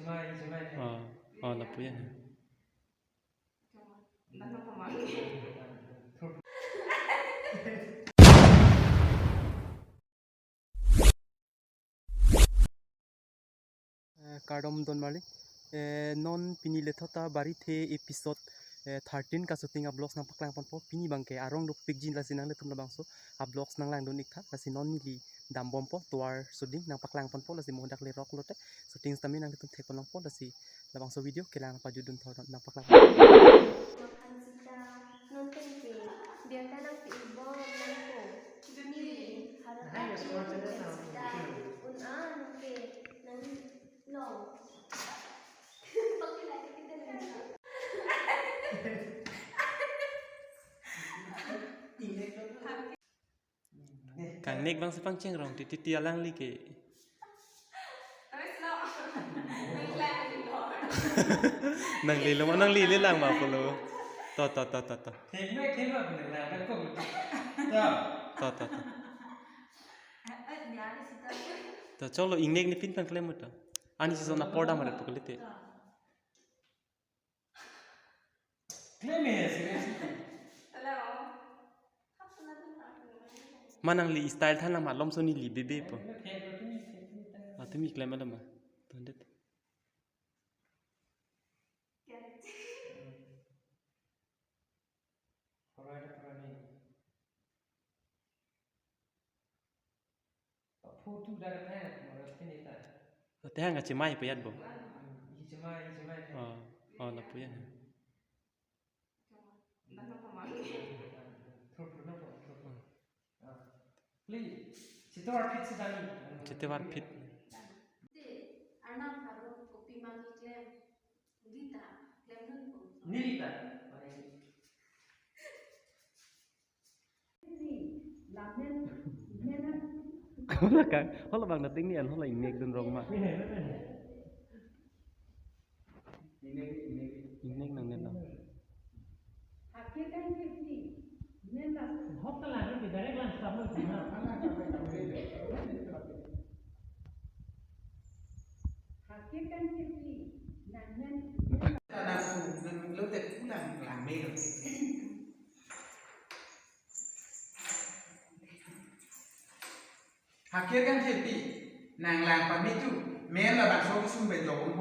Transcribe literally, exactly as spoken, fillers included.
Oh, oh, lapu ya. Eh, kardom don marli. Eh, non pini lethota Barithe episode, eh, thirteen ka-shooting a-vlogs nangpaklang ponpo. Pini abangke arong dopik jin, lasi nanglitum labangso a-vlogs nanglangdun iktha, lasi non neli dambompo tovar shooting nangpaklang ponpo, lasi mo dak lerok lote shooting sitame nanglitum thek ponlongpo, lasi labangso video kelang pajutdun thor nangpaklang. Makan sita non tengke, biar tanang pi ibom nangko. Juni, harap aku makan sita, un-an ke nang long. Kangnek bang si pangchengrong titi alangli ke. Nangli lo ma, nangli le lang ma pulo. To, to, to, to, to. To, to, to. To, choklo, ingnek ne pin pangklem to. Ani si sona porda mare pu kalite. Ma nangli style than lama lom soni li bebe po. Ah, tumi klem lama. Tondet. Photo dak thang mo ras kini ta. Thang kachimai payat bo. Hmm, ichimai, ichimai thang. Oh, oh, lapu ya. Thur, thur, no, thur, thur. Ah. Please, sitovar phit si dami. Sitovar phit. Te, Arnam pharo kopi ma keklem. Rita, klem dun po. Ni Rita. Hala ka, hala bang dating ni an, hala ingnek dun rong ma. Ingnek, ingnek. Ingnek nang net lang. Hakir kan kirti, nen la. Hok ka lagi, direct lang, stop lang. Hakir kan kirti, nang nen. Tanang ku, nang lo te pulang, lang me lo. Hakir kan kirti, nang lang pamitu, men labangso kesung bejong.